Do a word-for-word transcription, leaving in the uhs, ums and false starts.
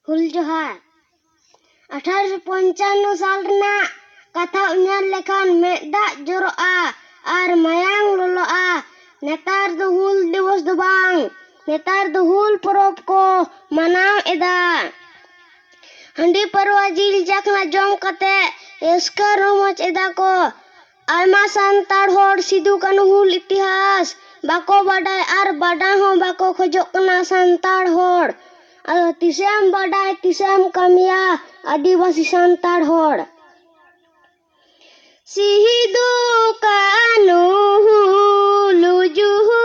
ᱦᱩᱞ ᱡᱚᱦᱟᱨ᱾ ᱟᱴᱷᱟᱨᱚᱥᱚ ᱯᱚᱧᱪᱟᱱᱱᱚ ᱥᱟᱞ ᱨᱮᱱᱟᱜ ᱠᱟᱛᱷᱟ ᱩᱭᱦᱟᱹᱨ ᱞᱮᱠᱷᱟᱱ ᱢᱮᱫ ᱫᱟᱜ ᱡᱚᱨᱚᱜᱼᱟ ᱟᱨ ᱢᱟᱭᱟᱝ ᱞᱚᱞᱚᱜᱼᱟ᱾ ᱱᱮᱛᱟᱨ ᱫᱚ ᱦᱩᱞ ᱫᱤᱵᱚᱥ ᱫᱚ ᱵᱟᱝ, ᱱᱮᱛᱟᱨ ᱫᱚ ᱦᱩᱞ ᱯᱚᱨᱚᱵᱽ ᱠᱚ ᱢᱟᱱᱟᱣ ᱮᱫᱟ᱾ ᱦᱟᱺᱰᱤ ᱯᱟᱹᱨᱣᱟᱹ ᱡᱤᱞ ᱪᱟᱠᱷᱱᱟ ᱡᱚᱢ ᱠᱟᱛᱮ ᱨᱟᱹᱥᱠᱟᱹ ᱨᱚᱢᱚᱡᱽ ᱮᱫᱟ ᱠᱚ᱾ ᱟᱭᱢᱟ ᱥᱟᱱᱛᱟᱲ ᱦᱚᱲ ᱥᱤᱫᱩ ᱠᱟᱹᱱᱦᱩ ᱦᱩᱞ ᱤᱛᱤᱦᱟᱥ ᱵᱟᱠᱚ ᱵᱟᱰᱟᱭ ᱟᱨ ᱵᱟᱰᱟᱭ ᱦᱚᱸ ᱵᱟᱠᱚ ᱠᱷᱚᱡᱚᱜ ᱠᱟᱱᱟ ᱥᱟᱱᱛᱟᱲ ᱦᱚᱲ᱾ ᱟᱫᱚ ᱛᱤᱥᱮᱢ ᱵᱟᱰᱟᱭ, ᱛᱤᱥᱮᱢ ᱠᱟᱹᱢᱤᱭᱟ ᱟᱹᱫᱤᱵᱟᱹᱥᱤ ᱥᱟᱱᱛᱟᱲ ᱦᱚᱲ? ᱥᱤᱫᱩ ᱠᱟᱹᱱᱦᱩ ᱦᱩᱞ ᱡᱩᱦᱩ